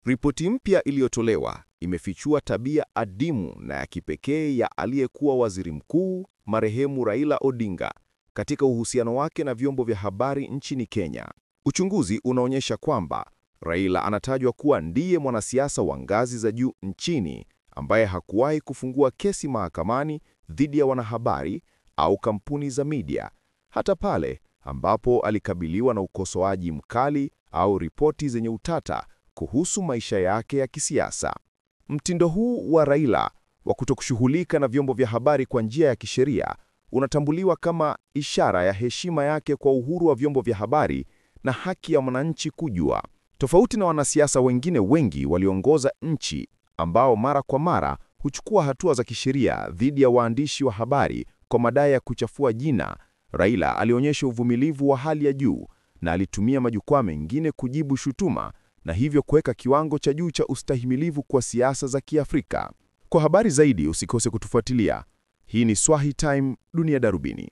Ripoti mpya iliyotolewa imefichua tabia adimu na ya kipekee ya aliyekuwa waziri mkuu marehemu Raila Odinga katika uhusiano wake na vyombo vya habari nchini Kenya. Uchunguzi unaonyesha kwamba Raila anatajwa kuwa ndiye mwanasiasa wa ngazi za juu nchini ambaye hakuwahi kufungua kesi mahakamani dhidi ya wanahabari au kampuni za media, hata pale ambapo alikabiliwa na ukosoaji mkali au ripoti zenye utata kuhusu maisha yake ya kisiasa. Mtindo huu wa Raila wa kutokushughulika na vyombo vya habari kwa njia ya kisheria unatambuliwa kama ishara ya heshima yake kwa uhuru wa vyombo vya habari na haki ya mwananchi kujua. Tofauti na wanasiasa wengine wengi waliongoza nchi ambao mara kwa mara huchukua hatua za kisheria dhidi ya waandishi wa habari kwa madai ya kuchafua jina, Raila alionyesha uvumilivu wa hali ya juu na alitumia majukwaa mengine kujibu shutuma na hivyo kuweka kiwango cha juu cha ustahimilivu kwa siasa za Kiafrika. Kwa habari zaidi usikose kutufuatilia. Hii ni Swahi Time, Dunia Darubini.